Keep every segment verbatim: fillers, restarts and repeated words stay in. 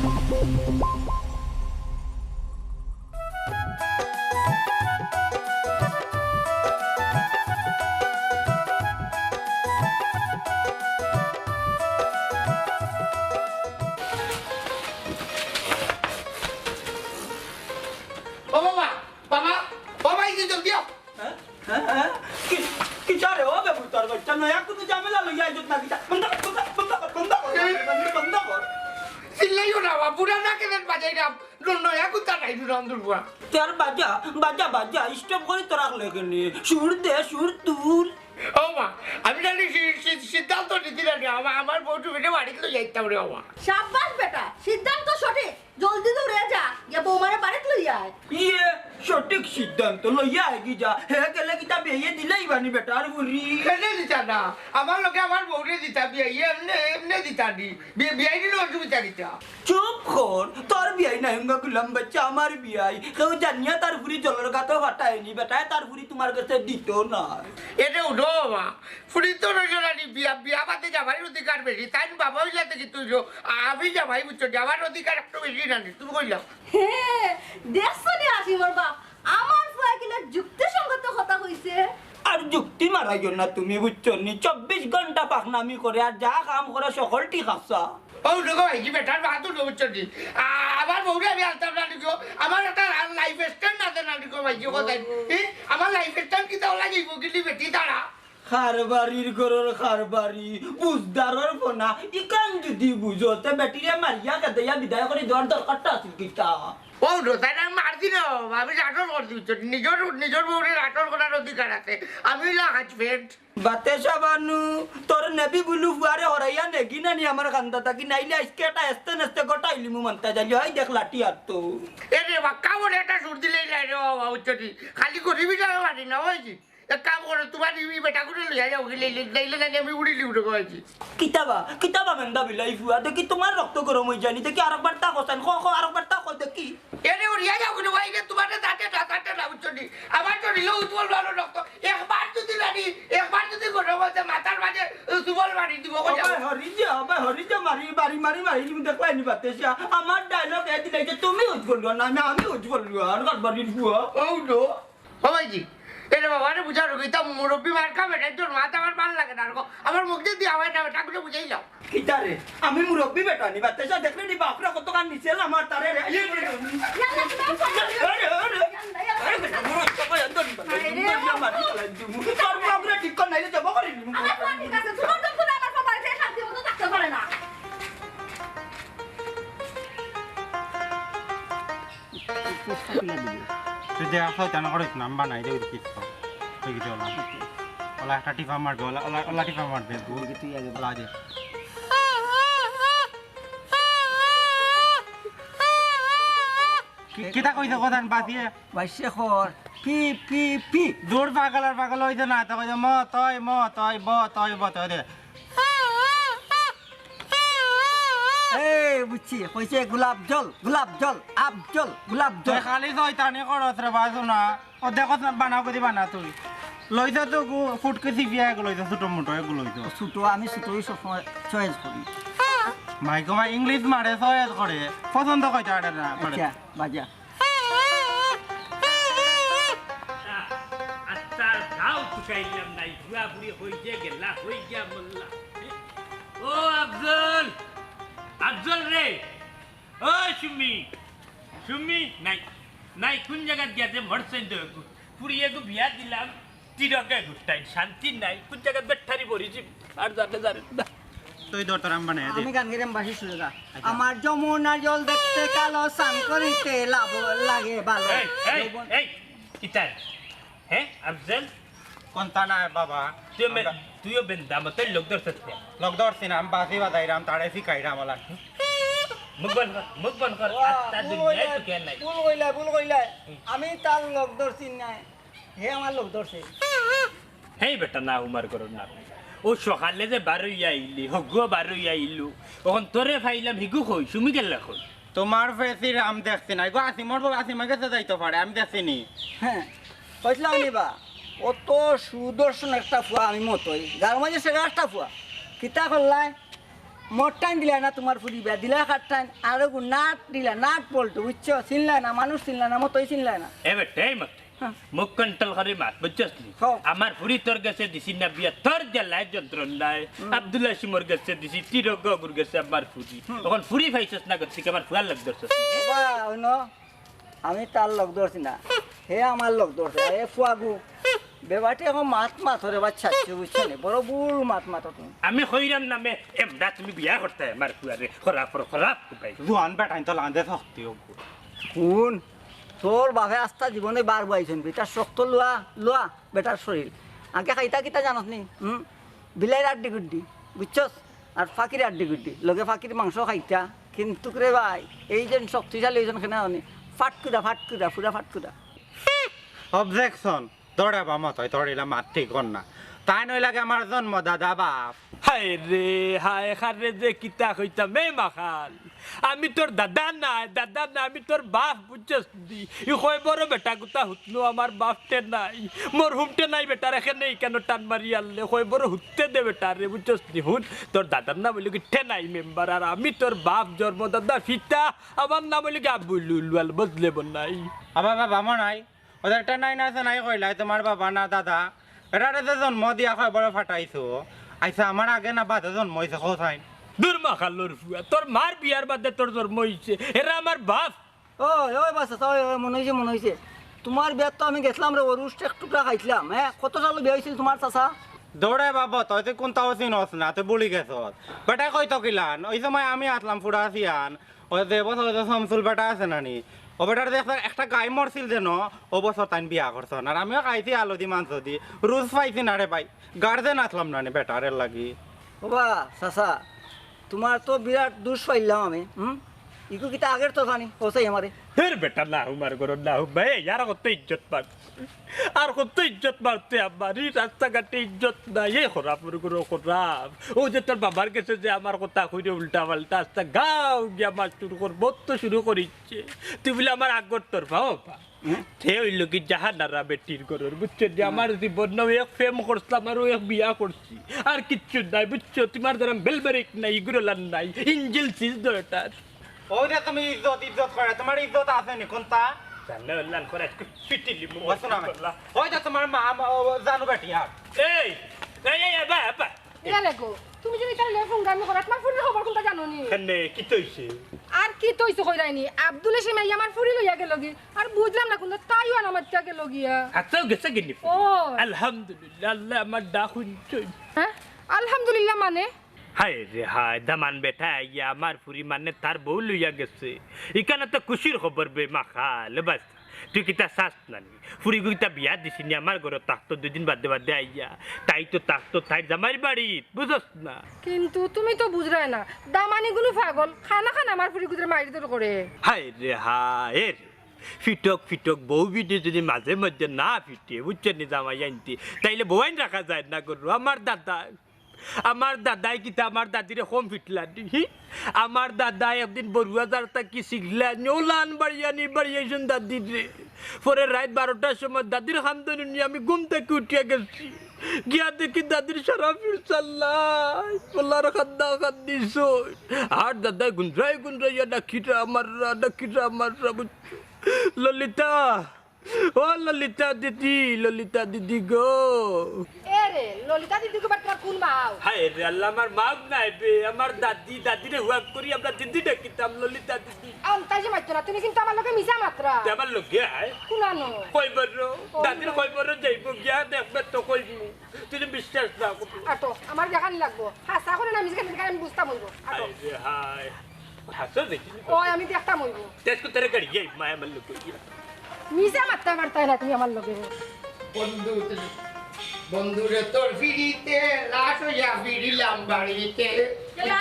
ও বাবা, বাবা, বাবা, এই যে জলদি আও। হ্যাঁ? হ্যাঁ? হ্যাঁ? কি, কিতা রে ও বেবুতর বাইচ্চা? নয়া কুনু ঝামেলা লইয়া আইছত না কিতা? বন্ধ কর, বন্ধ কর, বন্ধ কর, বন্ধ কর, বন্ধ কর। চিল্লাইও না বাবা, পুরা না কেন বাজাই না? ন-, নয়া কুনতা নাই, দুরাম দুরুয়া। তোর বাজা, বাজা, বাজা, stop করি তোরা লেখেনি। সুর দে, সুর তুল। ও মা, আমি জানি সি-, সি-, সিদ্ধান্ত নিতে জানি, আমা-, আমার বউ টুবিরে বাড়িত লই যাইতাম রে বাবা। সাব্বাস বেটা, সিদ্ধান্ত সঠিক। জলদি দৌড়ে যা, গিয়া বৌমারে বাড়িত লইয়া আয়। ইয়ে, সঠিক সিদ্ধান্ত, লইয়া আয় কি যা। হে গেলে কিতা বিয়াইয়ে দিলেই বানি বেটার বুড়ি। কেনে দিতা না? আমার লগে আমার বউরে দিতা বিয়াইয়ে, এমনে, এমনে দিতা নি। বিয়া-, বিয়াই দিলে অসুবিধা কিতা? চুপ কর, তোর বিয়াই না হুঙ্গা গুলাম বাইচ্চা, আমার বিয়াই। কেউ জানিয়া তার ফুরি জলর গাতো ফাটায়নি, বেটায় তার ফুরি তোমার গেছে দিত না। এরে উঠো বাবা, ফুরি তো রইল না নি, বিয়া, বিয়া বাদে জামাইর অধিকার বেশি। তাই বাবা হইলে তো কিন্তু হইল, আমি জামাই বুঝছো, জামাইর অধিকার একটু বেশি না নি, তুমি কইলাম। হে, দেখছো নি আসিমর বাপ, আমার ফুয়া কিলা যুক্তিসঙ্গত কথা কইছে। আর যুক্তি মারাইও না তুমি, বুঝছো নি? চব্বিশ ঘন্টা পাকনামি করে আর যা কাম করে সকল ঠিক আছে। ও দেখো ভাইজি, বেটার বাহাদুর বুঝছো নি? আ-, আমার বউরে আমি আনতাম না নিকো, আমার একটা লাইফ স্ট্যান্ড আছে না নিকো ভাইজি, কোথায়? ই, আমার লাইফ স্ট্যান্ড কিতা ওলা যাইব গিলি বেটি তারা? খারবারির ঘরর খারবারি, বুঝদারর ফোনা, ইকান যদি বুঝো, তে বেটিরে মারিয়া খেদাইয়া বিদায় করি দেওয়ার দরকারটা আছিল কিতা? ও, রোজায় আমি মারছি না, আমি রাটর করি দিচ্ছি, নিজর, নিজর বউরে রাটর করার অধিকার আছে, আমি হইলাম হাজবেন্ড। বাতে সাবানু, তোর নেভি ব্লু ফুয়ারে হরাইয়া নেগি না নি আমার কান্দা থাকি, নাইলে আজকে এটা এস্তে নেস্তে গোটাইলিমু মানতা জানি, হয় দেখ লাঠি আর তো। এ রে বা, কামড় এটা সুর দিলেই নাই রে বাবা, বুঝছো নি? খালি গরিবি যাবে পারি না, ওই যে। এক কাম করো, তোমার এই বেটা করে লইয়া যাও, গেলে, নাইলে, নাইলে আমি উড়িলি উড়ে গেছি। কিতাবা, কিতাবা মেন্দা বিলাই ফুয়া, দেখি তোমার রক্ত গরম হয়ে যায়নি, দেখি আরেকবার তা কষান, খ, খ, আরেকবার তা কষ দেখি। এরে উড়িয়া যাও, কিন্তু ভাই, তোমার দাঁতে না, দাঁতে না, বুঝছো নি? আমার তো নিল উজ্জ্বল ভালো রক্ত, একবার যদি নানি, একবার যদি গরম হচ্ছে, মাথার মাঝে উজ্জ্বল মারি দিব, ওই যাও। ওবে হরি যে, ওবে হরি যে মারি, মারি, মারি, মারি, তুমি দেখলাই নি বাতে সে, আমার ডায়লগ এ দিলে যে তুমি উজ্জ্বল না, আমি, আমি উজ্জ্বল, আর কারবারির ফুয়া। Oh no। ও ভাইজি, এরে বাবা রে, বুঝা রোগ, ইতা মুরব্বি মার্কা বেটা, তোর মাথা আমার ভালো লাগে না, আর কো-, আমার মুখ দিয়ে দিয়ে আমার এটা বেটা করে বুঝাই যাও। কিতা রে? আমি মুরব্বি বেটা নি, বাচ্চা দেখলে নি বাপরা কত কান নিচে আমার তারে রে। ইয়ে রে। ইয়াল্লা, তুমি আমার সাথে আরে, আরে, আরে, বেটা, মুরব্বি সবাই আন্দোলন করে। আরে রে, মুরব্বি আমার কি চালাই দিমু? তোর মুরব্বি ঠিক কর নাইলে জমা করে নিমু। আমার ফোন ঠিক আছে, তোমার তো ফোন আমার ফোন বাড়িতে শান্তি মতো থাকতে পারে না। চেষ্টা করে দিবি। তুই দেখা শয়তান করিস না, আমি বানাই দেবো কিচ্ছু। তুই কিছু না। ওলা একটা টিপা মারবে, ওলা, ওলা, ওলা টিপা মারবে। তুই কি তুই আগে ওলা দে। কি, কিতা কইছে কথা বাঁচিয়ে? বাইশে কর। P, P, P. দূর পাগল আর পাগল হইছে না, তো কইছে ম, তয়, ম, তয়, ব, তয়, ব, তয় দে। এই বুঝছি, কইছে গোলাপ জল, গোলাপ জল, আপ জল, গোলাপ জল। তুই খালি শয়তানি করস রে বাসু না। ও দেখো না, বানাও করি বানা তুই। লইছ তো গু-, ফুটকে সিপিয়া এগু লইছ, ছোট মোটো এগু লইছ। ছোট, আমি ছোটই সবসময় চয়েস করি। মাইকো ভাই ইংলিশ মারে, চয়েস করে। পছন্দ কইতে পারে না, পারে। আচ্ছা, বাজা। আচ্ছা, যাও, তুকাইলাম নাই, ঘুরা ঘুরি হই যে গেলা, হই গিয়া মল্লা। ও আফজল, আফজল রে, ও সুমি, সুমি, নাই, নাই, কোন জাগাত গিয়া যে মরছেন তো, পুড়িয়ে গো বিয়া দিলাম, তিরকে ঘুরতাই, শান্তি নাই, কোন জাগাত বেঠারি বরিছি, আর জানে জানে না। তুই ধর, তোর আম্বা নাই, দে। আমি গান গেরাম বাসি শুনে যা। আচ্ছা। আমার যমুনা জল দেখতে কালো, স্নান করিতে লাভ লাগে ভালো। এই, এই, যৌবন এই, কিতার? হ্যাঁ, আফজল? কোনটা না বাবা? তুইও মে-, আমরা তুইও বেন্দা মতো লোক ধরছস কে? লোক ধরছি না, আমি বাঁশি বাজাইরাম, তারে শিখাইরাম ওলা। মুখ বন্ধ কর, মুখ বন্ধ কর। ও, আত্মা ভুল দুনিয়ায় কইলাই, তো কেন নাই? ভুল কইলাই, ভুল কইলাই। হুম। আমি তার লোক ধরছি না, হে আমার লোক ধরছে। হেই বেটা, না উমার করো না। ও সকালে যে বারইয়া আইলি, হগুয়া বারইয়া আইলু, অখন তোরে পাইলাম, হিগু কই, সুমি গেলা কই? তোমার ফেসির আম দেখছি না। এগো আসিমর বউ, আসিমর গেছে যাইতো পারে, আমি দেখছি নি। হ্যাঁ, কইছিলাম নি বা, অত সুদর্শন একটা ফুয়া আমি মতই, যার মাঝে সেরা একটা ফুয়া। কিতা করলাই? মোর টাইন দিলা না তুমার ফুরি বিয়া, দিলা কার টাইন, আর ওগু নাট দিলা, নাট বল্টু, বুঝছো? চিনলা না, মানুষ চিনলা না, মতই চিনলা না। এ বেটা, এই মত। হ্যাঁ। মুখ control করি মাত, বুঝছস নি? হ্যাঁ। আমার ফুরি তোর গেছে দিছি না বিয়া, তোর জ্বালায় যন্ত্রণায়। হুম। আব্দুল হাসিমর গেছে দিছি, তিরক গগুর গেছে আমার ফুরি। হুম। অখন ফুরি পাইছস না, গেছে আমার ফুয়ার লগ ধরছস নি? বাহ, অইন। আমি তার লগ ধরছি না, হে আমার লগ ধরছে। এ ফুয়াগু, বেবাটি অখন মাত মাতো রে বাচ্চা, বুঝছো নি? বড় ভুল মাত মাতো তুমি। আমি কইরাম না মে, এমরা তুমি বিয়া করতায় আমার ফুয়ারে, খরাপ, খরাপ, ভাই। জুয়ান বেটাইন তো লান্দে শক্তি অগু। হুন, তোর বাপে আস্তা জীবনে বার বইছইন, বেটার শক্ত লুয়া, লুয়া, বেটার শরীর। আগে খাইতা কিতা জানস নি? হুম? বিলাইর আড্ডি গুড্ডি, বুঝছস? আর ফাকির আড্ডি গুড্ডি, লগে ফাকির মাংস খাইতা। কিন্তুক রে ভাই, এই যেন শক্তিশালী, ওই যেন কেনে আনি, ফাটকুদা, ফাটকুদা, ফুরা ফাটকুদা। Objection। তোরে বা মতই, তোর ইলা মাত ঠিক কর না। তাইন অইলা গি আমার জন্মদাতা বাপ। হায় রে হায়, কারে যে কিতা কইতাম, এ মাখাল। আমি তোর দাদা নায়, দাদা নায়, আমি তোর বাপ, বুঝছস নি? ই কয় বড় বেটা গুতা হুতনু আমার বাপ টেনাই। মরহুম টেনাই বেটারে কেনে ইকানো টান মারি আনলে, কয় বড় হুততে দে বেটারে, বুঝছস নি? হুন, তোর দাদার নাম অইলো গি টেনাই মেম্বার, আর আমি তোর বাপ জন্মদাতা পিতা, আমার নাম অইলো গি আবু লুলুয়াল, বুঝলে বনাই? আবা বাবা মনাই, ওদের টেনাই না টেনাই কইলাই, তুমার বাবা না দাদা। এরারে যে জন্ম দিয়া কয় বড় ফাটাইছো। আইচ্ছা, আমার আগে না বাদে জন্ম অইছে, কও চাইন। দূর মাখালর ফুয়া, তোর মার বিয়ার বাদে তোর জন্ম অইছে। এরা আমার বাপ। ওই, ওই বাচ্চা, ওই, ওই, মনো অইছে, মনো অইছে। তুমার বিয়াত তো আমি গেছলাম রে, অউ রুষ্ট এক টুকরা খাইছলাম, হ্যাঁ? কত সালো বিয়া অইছিল তুমার চাচা? দৌড়ে বাবা, তুই তো কুনটাও চিনস না, তুই ভুলি গেছস। বেটায় কইতো কিলান, ওই সময় আমি আছলাম ফুড়া ছিয়ান, ওই যে বছর ওই যে শামসুল বেটা আছে না নি, ও বেটার যে একটা, একটা গাই মরছিল যেন, ও বছর তাইন বিয়া করছইন। আর আমিও খাইছি আলু দি মাংস দি, রুজ পাইছি না রে ভাই, গার্জেন আছলাম না নি বেটার এর লাগি। ওবা, চাচা, তুমার তো বিরাট দুষ পাইলাম আমি, হুম? ইগু কিতা আগের তো জানি, কও চাই আমারে। ধুর বেটা, লাহু মার গরম লাহু ভাই, আর কত ইজ্জত মার। আর কত ইজ্জত মারতে আমার, ই রাস্তাঘাটে ইজ্জত নাই, এই খরাপর গরু খরাপ। ও যে তোর বাবার গেছে যে আমার কথা কইরে উল্টা পাল্টা, আস্তা গাঁও গিয়া মাস্তুর কর, বহুত তো শুরু করিছে। তুই বলে আমার আগর তোর বাবা। হুম? তে অইলো গি জাহানারা বেটির ঘরর, বুঝছো? যে আমার জীবন নাও এক প্রেম করছলাম আর ও এক বিয়া করছি, আর কিচ্ছু নাই, বুঝছো? তুমার যারা বেলবেরিক নাই, ইগুরলান নাই, ইঞ্জিল সিজ দরকার। ওই যে তুমি ইজ্জত, ইজ্জত করে, তুমার ইজ্জত আছে নি কুনটা? জানো, লাল করে আজকে পিটিলি মুখ বসো না। করলা। ওই যে তুমার মা, মা, ও, জানো বেটি আর। এই, এই, এই, এবা, এবা। এ রে গো, তুমি যে ইতার লগে ফোন গান করাত, তুমার ফুরির খবর কুনটা জানো নি? কেনে, কিতা অইছে? আর কিতা অইছে কইরায় নি? আব্দুল হাসিম আইয়া আমার ফুরি লইয়া গেলো গি। আর বুঝলাম না কুনটা, তাইও আনা মাতিয়া গেলো গিয়া। আচ্ছা, গেছে গি নি? ও। আলহামদুলিল্লাহ, আল্লায় আমার ডাক হুনছইন। হ্যাঁ? আলহামদুলিল্লাহ মানে? হায় রে হায়, দামান বেটা আইয়া আমার ফুরি মানে তার বউ লইয়া গেছে। ইখানো তো খুশির খবর বে মাখাল, বাস। তুই কিতা চাস না নি? ফুরিগু কিতা বিয়া দিছি নি? আমার ঘরো থাকতো, দুই দিন বাদে বাদে আইয়া। তাই তো থাকতো তাইর জামাইর বাড়িত, বুঝস না? কিন্তু তুমি তো বুঝরায় না, দামানি গুনু পাগল, খানা খানা আমার ফুরিগুরে মাইর দর করে। হায় রে হায় রে, ফিটক ফিটক বউ বিটি যদি মাঝে মধ্যে না ফিটে, বুঝছো নি, জামাই আনতে, তাইলে বউয়াইন রাখা যায় না ঘরো। আমার দাদা আমার দাদায় কিতা আমার দাদিরে কম ফিটলা নি, হি? আমার দাদায় একদিন বড়ুয়া যার থাকি শিখলা নি, ওলান বাড়িয়া নি বাড়িয়াইছইন দাদিরে। পরে রাইত বারোটার সময় দাদির কান্দন হুনিয়া আমি ঘুম থাকি উঠিয়া গেছি। গিয়া দেখি দাদির সারা ফিরছাল্লাই, বলার কান্দা কান্দিছইন। আর দাদায় গুঞ্জরাই গুঞ্জরাইয়া ডাকিরা মাররা, ডাকিরা মাররা, বুঝছো? ললিতা, ও ললিতা দিদি, ললিতা দিদি গো। এ রে, ললিতা দিদি গো, বাট তুমার কুন মাও? হায় রে আল্লাহ, আমার মাও নাই বে, আমার দাদি, দাদিরে হুয়াক করি আমরা দিদি ডাকিতাম, ললিতা দিদি। আম, তাই যে মাততো না, তুমি কিন্তু আমার লগে মিছা মাতরা। তে আমার লগে আয়। কুনানো? কইবর, ও, দাদির কইবর। কইবর যাইবো গিয়া, দেখবে তো কইবো। তুই তো বিশ্বাস না করবি। আটো, আমার দেখানি লাগবো। হাছা করে না, মিছা করে আমি বুঝতাম অইবো। আটো। হায় রে হায়। হাছা দেখি নি। ওই, আমি দেখতাম অইবো। তেজ কো তেরে গাড়ি, এই মায় আমার লগে। মিছা মাততায় পারতায় না তুমি আমার লগে। বন্ধু, বন্ধুরে তোর ফিরিতে, লাশ অইয়া ফিরিলাম বাড়িতে।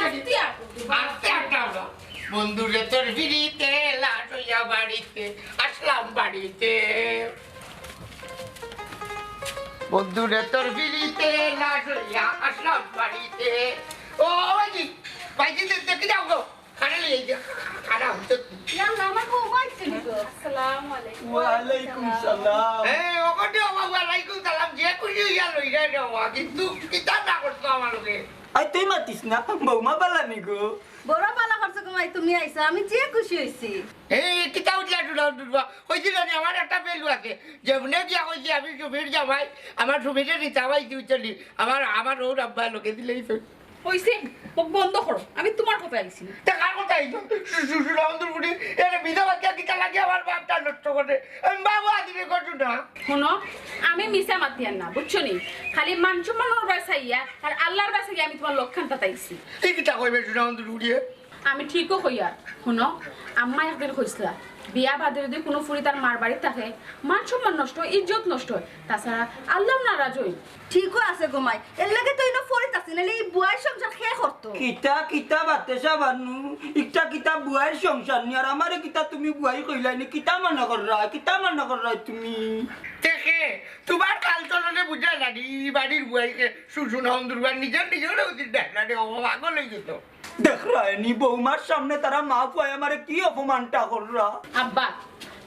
আস্তে আটো। আস্তে আটো আমরা। বন্ধুরে তোর ফিরিতে, লাশ অইয়া বাড়িতে, আসলাম বাড়িতে। বন্ধুরে তোর ফিরিতে, লাশ অইয়া আসলাম বাড়িতে। ও, ভাইজি, ভাইজি, দে-, দেখি যাও গো। খানা লই এই যে, খানা হচ্ছে। ইয়াল্লা, আমার বউ আইছে নি গো? আসসালামু আলাইকুম। ওয়ালাইকুম সালাম। এ, ওখানে বাবা, ওয়ালাইকুম সালাম। যে খুশি হইয়া লই যায় রে বাবা, কিন্তু কিতা না করতো আমার লগে। আই, তুই মাতিস না, বৌমা বালা নি গো। বড় বালা করছো গো মাই, তুমি আইছো, আমি যে খুশি অইছি। এই, কিতা উঠলা টুলা উঠবা? কইছি না নি, আমার একটা বেলু আছে। যেমনে গিয়া কইছি, "আমি সুমির জামাই, আমার সুমিরে নিতাম আইছি," বুঝছো নি? আমার, আমার ওর আব্বা লগে দিলেই তো। অইছে, মুখ বন্ধ করো, আমি তুমার কথা আইছি না। তে কার কথা আইছো? সু-, সু-, সুনামন্দুর গুটি, এরে বিধবা কে কিতা লাগে আমার বাপটা নষ্ট করে? আমি বাবু আদিরে করছু না। হুনো, আমি মিছা মাতিয়ার না, বুঝছো নি? খালি মান সম্মান ওর বাসাইয়া, আর আল্লাহর বাসাইয়া আমি তুমার লক্ষান তাতাইছি। এই কিতা কইবে সুনামন্দুর গুটিয়ে? আমি ঠিকও কইয়ার। হুনো, আম্মা একদিন কইছলা, বিয়া বাদে যদি কুনু ফুরি তার মার বাড়িত থাকে, মান সম্মান নষ্ট অয়, ইজ্জত নষ্ট অয়, তাছাড়া আল্লাহ নারাজ অইন। ঠিকও আছে গো মাই, এর লাগি তো ইনো ফরিত আছি, নাইলে ই বুয়াইর সংসার কে করতো? কিতা কিতা বাতেসা বানু, ইকটা কিতা বুয়াইর সংসার নি, আর আমারে কিতা তুমি বুয়াই কইলায় নি, কিতা মনো কররায়, কিতা মনো কররায় তুমি? দেখে, তুমার কাল চলনে বুঝা জানি, ই বাড়ির বুয়াইকে সুসুনা হন্দুরবার নিজর নিজরে উচিত দেখ না রে, ও পাগল অই গেছে। দেখরায় নি, বৌমার সামনে তারা মা পুয়ায় আমারে কি অপমানটা কররা। আব্বা,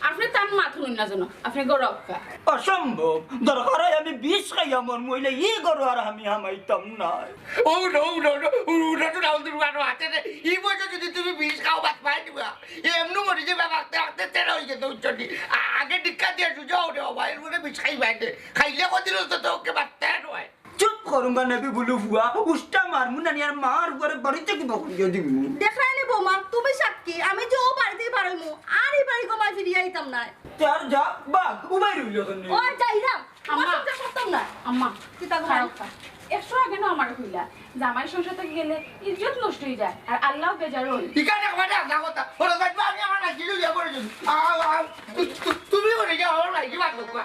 আপনে তান মাত হুনইন না যেন, আপনে ঘরো আউক্কা। অসম্ভব, দরকার অয় আমি বিষ খাইয়া মরমু, অইলে ই ঘরো আর আমি হামাইতাম নায়। ও no, no, no, ও, ও, ও, ও, ও, ও, ও, হাতে দে। ই বয়সে যদি তুমি বিষ খাও, বাত পাই দিবা। এ এমনু মরি যাবা, বাঁচতে বাঁচতে তেরা অই গেছে, বুঝছো নি? আ-, আগে দীক্ষা দিয়া সুজা অও রে বাবা, এর পরে বিষ খাইবায় নে। খাইলে কদিন অইছে তো ওকে বাঁচতে নয়। চুপ করুঙ্গা নেবি বুলু ফুয়া, উষ্টা মারমু নানি আর মার ঘরে বাড়িত থাকি বকরিয়া দিমু। দেখরায় নি বৌমা, তুমি সাক্ষী, আমি যে ও বাড়িত বারইমু, আর ই বাড়ি গো মাই ফিরিয়া আইতাম নায়। তে আর যা, বাঘ, উবাই রইল কেনে? ও যাইরাম, আমার আম্মা। সংসার করতাম না। আম্মা, কিতা গো খারাপ মাই? কথা। একটু আগে না আমারে কইলা, জামাই সংসার থাকি গেলে ইজ্জত নষ্ট অই যায়, আর আল্লাহ বেজার অইন। ইখান একবারে আধা কথা। ওরা দেখবা আমি আমার মাইজিরে বিয়া করে দিমু। আও, আও, তু-, তু-, তুমি করে যাও, আমার মাইজি বাদ দেখবা।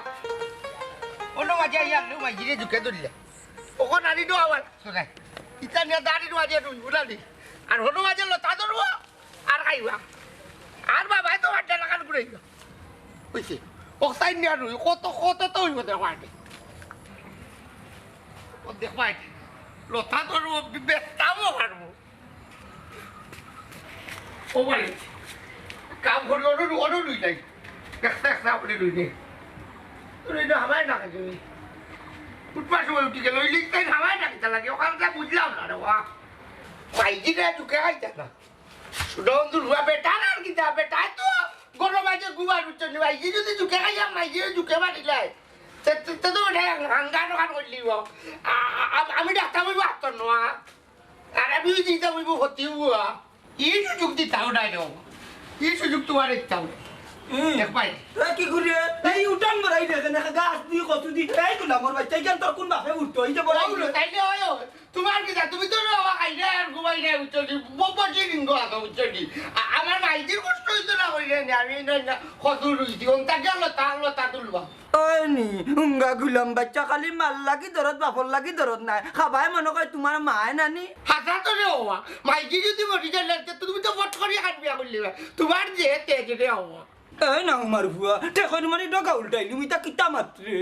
অন্য মাঝে আইয়া আপনি মাইজিরে ঢুকে ধরলে। ওখান আনি তো আবার। শোনাই। ইতা নিয়া দাড়ির মাঝে রুই, উড়ালি। আর হনো মাঝে লতা ধরবো, আর খাইবা। আর বাবায় তো আড্ডা লাগান ঘুরাইবা। অইছে। অক্সাইড নিয়া রুই, কত, কত তো অইব দেখো আগে। ও দেখবা আগে। লতা ধরবো, বে-, বেচতামও পারবো। ও ভাই, কাম করি, ওরও, ওরও লুই নাই। দেখতে, দেখতে আপনি লুই নেই। তো লুই না, হামায় না খাই তুমি। উঠবার সময় উঠি গেল, ওই লিখতে হামায় না খেতে লাগে। ওখানটা বুঝলাম না রে, ওয়া। মাইজিরে ঢুকে খাইতে না। সুডন দুর্গা বেটা আর কিতা, বেটায় তো গরম আছে গুবার উচ্চ নি। মাইজি যদি ঢুকে খাইয়া, মাইজিরে ঢুকে মারিলাই। তে, তে, তে তো বেটায় হাঙ্গা দোকান করলি গো। আ-, আ-, আমি ডাক্তার বলবো আত্মর নোয়া। আর আমি দিতাম অইব ক্ষতি হওয়া। এই সুযোগ দিতাও নাই রে বাবা। এই সুযোগ তোমার দিতাও নাই। হুম। দেখ ভাই। এ কি করি রে? এই উঠান মারাই দেখে না, গাছ দি, কচু দি, এই গুলামর বাচ্চা, ইখান তোর কোন বাপে উঠতো? এই যে বড় ও উঠলো, তাইলে হয়, হয়। তোমার কি যা, তুমি তো রে বাবা খাই না আর ঘুমাই না, বুঝছো নি? ব-, বসে নিঙ্গ আছো, বুঝছো নি? আ-, আমার মাইজির কষ্ট হইতো না, কইলে নি, আমি না, না, কচু রুইছি, ওন তাকে আলো, তা আলো, তা তুলবা। ওই নি, উঙ্গা গুলাম বাচ্চা খালি মার লাগি দরদ, বাপর লাগি দরদ নাই। খাবায় মনে কয় তোমার মায় নানি। হাছা তো রে বাবা, মাইজি যদি মরি যায়, তে তুমি তো ফট করি হাত বিয়া করলি বা। তোমার যে তেজ রে বাবা। এই না উমার ফুয়া, ঠেকর মারি ডগা উল্টাইলি, মুই তা কিতা মাতরে।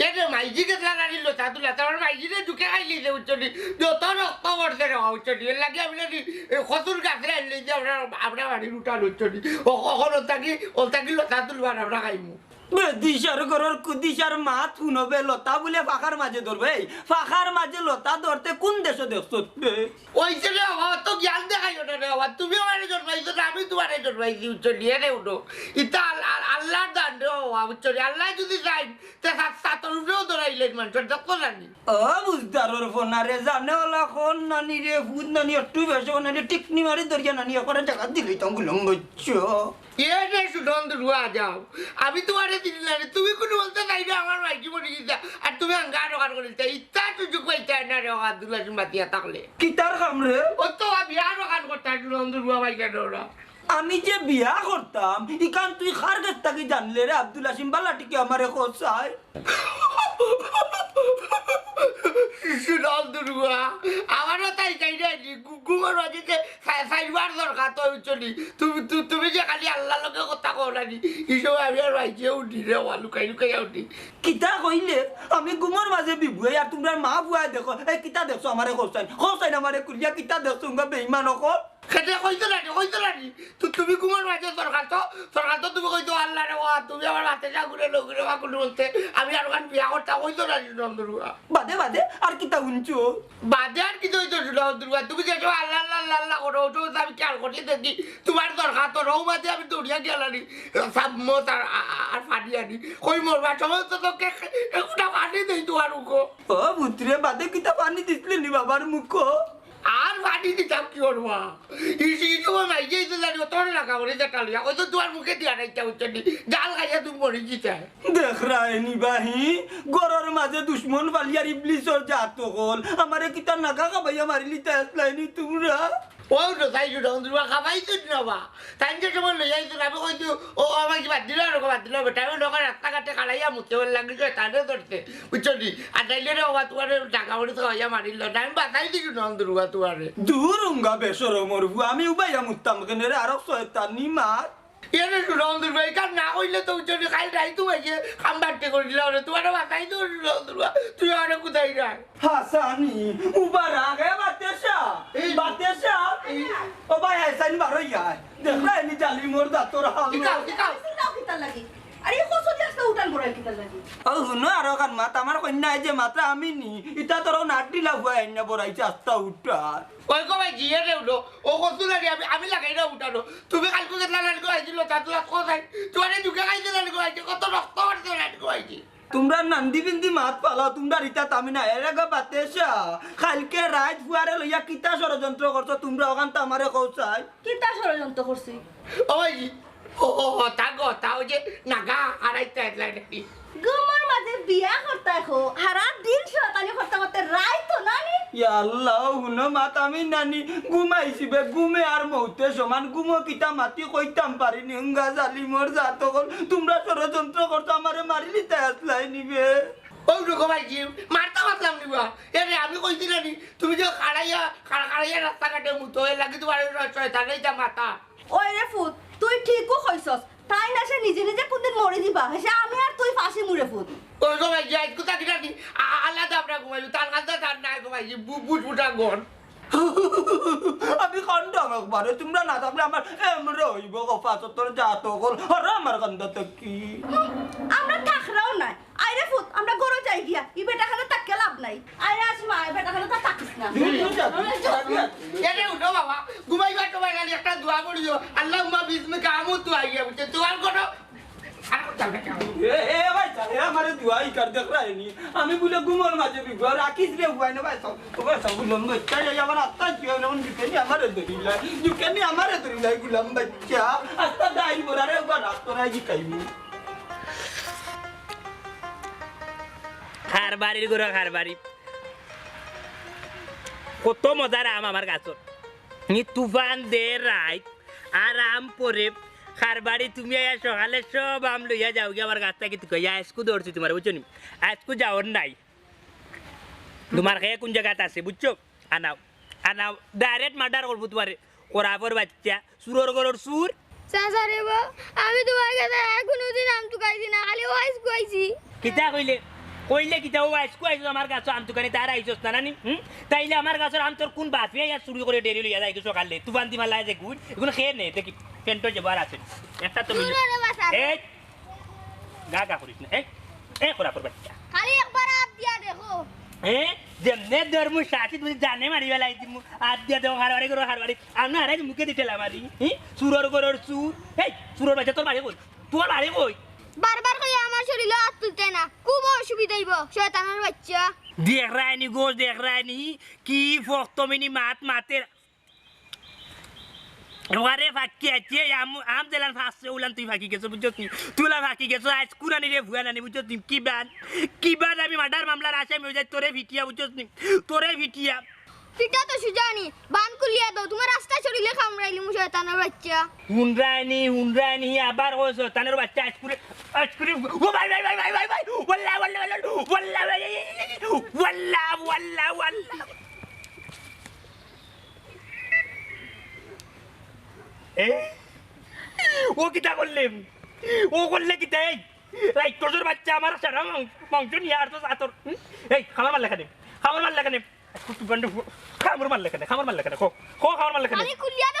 এ রে মাইজি গেছলা নানি লতা তুলা, তোমার মাইজি রে ঢুকে খাইলি যে উচ্চনি, যত রক্ত পড়ছে রে বাবা উচ্চনি, এর লাগি আমি নানি এই কচুর গাছরে আনলে যে আমরা, আমরা বাড়ির উঠান উচ্চনি, ও কখন ওলতাকি, ওলতাকি লতা তুলবার আমরা খাইমু। বেদিশার ঘরর কুদিশার মাত হুনবে, লতা বুলে ফাঁকার মাঝে ধরবে। এই ফাঁকার মাঝে লতা ধরতে কোন দেশো দেখছত বে? ওই যে রে বাবা, অত জ্ঞান দেখাইও না রে বাবা। তুমি আমারে জন্মাইছো না, আমি তোমারে জন্মাইছি, বুঝছো নি? এরে উঠো। ইতা আল-, আল-, আল্লাহর দান রে বাবা, বুঝছো নি? আল্লাহ যদি চাইন, তে সাত, সাতর উপরেও ধরাইলেন মানুষের, দেখো জানি। ও বুঝদারর ফোনা রে, জানে ওলা কোন নানি রে, ভূত নানি, একটু বেশি নানি, টিকনি মারি ধরিয়া নানি, একবারে জায়গা দিলেই তো গুলম বুঝছো। এ রে সুডন দুরুয়া যাও, আমি তোমারে দিলাম না রে, তুমি কোনো বলতে চাই না, আমার মাইজি মরি গেছে, আর তুমি আঙ্গা দোকান করে দিতে, ইতা সুযোগ পাইতে না রে, আব্দুল হাসিম বাতিয়া থাকলে। কিতার কাম রে? ও তো আমি আর দোকান করতে সুডন দুরুয়া ভাই কেন ওরা? আমি যে বিয়া করতাম, ইখান তুই কার গেছ থাকি জানলে রে আব্দুল হাসিম? বালা টিকে আমারে কছাই। সুডন দুরুয়া, আমারও তাই চাই না নি, গু-, ঘুমর মাঝে যে চা-, চাইরবার দরকার তো উঠছো নি। তুমি, তু-, তুমি যে খালি আল্লাহর লগে কথা কও না নি, এই সময় আমি আর বাইকে উঠি রে, ওয়া লুকাই লুকাই উঠি। কিতা কইলে? আমি ঘুমর মাঝে বিবুয়ে আর তোমরা মা বুয়ায় দেখো, এই কিতা দেখছো আমারে কছাই? কছাই না আমারে কুলিয়া কিতা দেখছো, তোমরা বেইমান অকল। খেতে কইছো না নি, কইছো না নি? তু-, তুমি ঘুমর মাঝে সরকার তো, সরকার তো তুমি কইছো, "আল্লাহ রে বাবা, তুমি আমার মাতে যা ঘুরে লো, ঘুরে বা কোনো বলতে, আমি আর ওখান বিয়া করতাম," কইছো না নি, নন্দুরুয়া? বাদে, বাদে, আর কিতা হুনছো? বাদে আর কিতা অইতো, নন্দুরুয়া? তুমি যে সময় আল্লাহ, আল্লাহ, আল্লাহ, আল্লাহ করো, ওটা তো আমি খেয়াল করি দেখি, তোমার দরকার তো রও মাঝে আমি দৌড়িয়া গেলাম নি, সাবমত আর, আর, আর পানি আনি, কই মরবা, সমস্ত তোকে একটা পানি দেই তোমার মুখো। ও পুত্রে, বাদে কিতা পানি দিছলে নি বাবার মুখো? আর পানি দিতাম কি করবা? ইসি তো মাইকে ইসে জানি, তোর লাগা করে যেটা লইয়া, ওই তো তোমার মুখে দিয়া নাই, ইচ্ছা হচ্ছে নি। জাল খাইয়া তুমি মরে দিতে। দেখরায়নি বাহি, ঘরর মাঝে দুশমন ফালিয়ার ইবলিসর জাত অকল। আমারে কিতা নাগা খাবাইয়া মারিলিতা আসলায়নি তোমরা? ও তো তাই তো, তখন তোমরা খাবাই তো না বা। তাই যে সময় লইয়া আইছো, আমি কইতো, "ও, আমার কি বাদ দিল, আর বাদ দিল, বেটা, আমি লোকের রাস্তাঘাটে খাড়াইয়া মুতে বলে লাগি, তারে ধরতে।" বুঝছো নি? আর তাইলে রে বাবা, তোমার টাকা পড়ে তো খাওয়াইয়া মারিল না, আমি বাতাই দিছি নন্দুরুয়া তোমারে। দূর উঙ্গা বেশরমর ফুয়া, আমি উবাইয়া মুততাম কেনে রে, আরো শয়তানি মাত। এরে নন্দুরুয়া, ইখান না কইলে তো বুঝছো নি, কাল রাইত উবাইয়ে কাম বাড়তে করিলাম রে, তোমারে বাতাই দিও নন্দুরুয়া, তুই আরে কোথায় রাখ? হাসানি, উবা রাখ, এ বাতেশা, এই বাতেশা। এই ও ভাই, হাসানি বারো ইয়ার। দেখরায়নি জালিমর জাতর হাল। ইকাও, ইকাও। চিল্লাও কিতার লাগি? আরে, ই কচু দিয়া আস্তা উঠান বড়াই কিতার লাগি? ও হুনো, আরো কান মাত, আমার কইন্যা এই যে মাত্রা আমি নি, ইতা তোর নাট দিলা হুয়া এনে বড়াইছে আস্তা উঠান। ওই গো ভাই, জিয়ে রে উঠো। ও কচু লাগি আমি, আমি লাগাই না উঠানো। তুমি কালকে গেছলা নাট গো আইছিল, তা তুই আজ কোথায়? তোমার এই দুঃখে খাইছে নাট গো আইছে, কত রক্ত পড়ছে নাট গো আইছে। তোমরা নান্দি বিন্দি মাত পালাও, তোমরা রিতা তামিনা, এর আগে বাতেশা। কালকে রাইত ফুয়ারে লইয়া কিতা ষড়যন্ত্র করছো তোমরা, ওখান তো আমারে কও চাই। কিতা ষড়যন্ত্র করছি? ওই, ও, ও, ও, তা গো, তা ওই যে নাগা আড়াইটা হেডলাইন আর কি। ঘুমর মাঝে বিয়া করতায় খো, হারা দিন শয়তানি করতে করতে রাইত তো নানি। ইয়া আল্লাহ, হুনো মাত আমি নানি, ঘুমাইছি বে, ঘুমে আর মৌতে সমান, ঘুমো কিতা মাতি কইতাম পারিনি, উঙ্গা জালিমর জাত অকল, তোমরা ষড়যন্ত্র করছো, আমারে মারিলিতায় আসলায়নি বে। ও রুকো ভাইজি, মারতা মাতলাম নি বা? এ রে, আমি কইছি না নি, তুমি যে খাড়াইয়া, খাড়া-, খাড়াইয়া রাস্তাঘাটে মুতো, এর লাগি তোমার ওই শয়তানে ইটা মাথা। ওই রে ফুত, তুই ঠিকউ কইছস। তাইন আশা নিজে নিজে কুনদিন মরি যিবা। হেষে আমি আর তুই ফাঁসিমু রে ফুত। ওই গো ভাইজি, আইজ কুতা কিনা দি, আ-, আ-, আলাদা আমরা ঘুমাইবো, তার কাছে তার নাই গো ভাইজি, বু-, বুট বুটা গন। আমি কান্দাম একবারে, তোমরা না থাকলে আমার এমরে অইবো গো, ফাঁসত্তর জাত অকল, আর আমার কান্দা থাকি। আমরা থাকরাও নাই। আইরে ফুত, আমরা ঘরো যাই গিয়া, ই বেটা খানো থাকিয়া লাভ নাই। আইরে আসমা, ই বেটা খানো তা থাকিস না। এরে উঠো বাবা, ঘুমাইবা তো বাইরে একটা দোয়া পড়িও, আল্লাহুম্মা বিসমিকা আমুতু ওয়া আহইয়া, বুঝছো? দোয়ার করো। আর করতাম না কেন? এ, এ ভাই, এ আমারে দোয়া ইকার দেখরায়নি। আমি বুলে ঘুমর মাঝে বিগুয়া রাখিস রে, হুয়াই না ভাই, সব, ও ভাই, সব লম্বা, তাই এই আমার আত্মা কি হয়, যখন জুকেনি আমারে ধরিলাই, জুকেনি আমারে ধরিলাই, গুলাম বাচ্চা, আস্তা দাইল বরারে, উবা রাস্তা নাই জিকাইবি। খারবাড়ির গরু খারবাড়ি। কত মজার আম আমার গাছর। নি তুফান দে রাইত, আর আম পরে। খারবাড়ি তুমি আইয়া সকালে সব আম লইয়া যাওগি আমার গাছ থাকি তুকাইয়া। আইজকু ধরছি তোমারে, বুঝছো নি? আইজকু যাওর নাই। তোমার খেয়ে কোন জাগাত আছে, বুঝছো? আনাও, আনাও, direct murder করবো তোমারে। খরাফর বাচ্চা, চুরর ঘরর চুর। চাচা রে বা, আমি তোমার কাছে আর কোনোদিন আম তুকাইছি না, খালি ওয়াইস কুয়াইছি। কিতা কইলে? কইলে কিতা? ওয়াইস কুয়াইছো আমার গাছো আম তুকানি, তার আইছস না নানি? হুম? তাইলে আমার গাছর আম তোর কোন বাপে আর চুরি করে ডেরি লইয়া যায় সকালে? তুফান দি মালা যে গুড়, এগুলো খেয়ে নে, দেখি, পেন্টো যে বার আছে। একটা তো লইয়া। দূর রে বাসা। এই, গা গা করিস না। এই, এই খরাফর বাচ্চা। খালি একবার আত দিয়া দেখো। এ, যেমনে ধরমু শাসি তুমি জানে মারি বেলাই দিমু। আত দিয়া দেখো, হারবারি করো, হারবারি। আর না হারাই মুখে দি ঠেলা মারি। হি? চুরর ঘরর চুর। এই, চুরর বাচ্চা, তোর বাড়ি কই? তোর বাড়ি কই? বারবার কই আমার শরীরে আত তুলতে না। খুব অসুবিধা অইবো, শয়তানের বাচ্চা। দেখরায়নি গো, দেখরায়নি। কি ফক্তমিনি মাত মাতের। ওয়ারে ফাঁকি আছে, আম, আম যেলান ফাঁসছে, উলান তুই ফাঁকি গেছো, বুঝছস নি? তুই উলান ফাঁকি গেছো, আইজ কুরানি রে ভুয়া নানি, বুঝছস নি? কি বান, কি বান আমি মার্ডার মামলার আসামি অই যাই, তোরে ফিটিয়া, বুঝছস নি? তোরে ফিটিয়া। ফিটা তো সুজানি, বান খুলিয়া দাও, তোমার রাস্তা শরীরে কামড়াইলিমু শয়তানের বাচ্চা। হুনরায়নি, হুনরায়নি, আবার ও শয়তানের বাচ্চা, আইজ কুরে, আইজ কুরে, ও ভাই, ভাই, ভাই, ভাই, ভাই, ভাই, ওয়াল্লা, ওয়াল্লা, ওয়াল্লা, ওয়াল্লা, ভাই, ওয়াল্লা, ওয়াল্লা, ওয়াল্লা। এ? ও কিতা করলে? ও করলে কিতা? এই, এই, তোর বাচ্চা আমার সারা মাং-, মাংস নিয়া আর তো আতর। হুম? এই, খাবার মারলে কেনে? খাবার মারলে কেনে? আজকে তুই বান্ডু ফু-, খাবার মারলে কেনে? খাবার মারলে কেনে? কো, কো খাবার মারলে কেনে? আরে, খুলিয়া দে,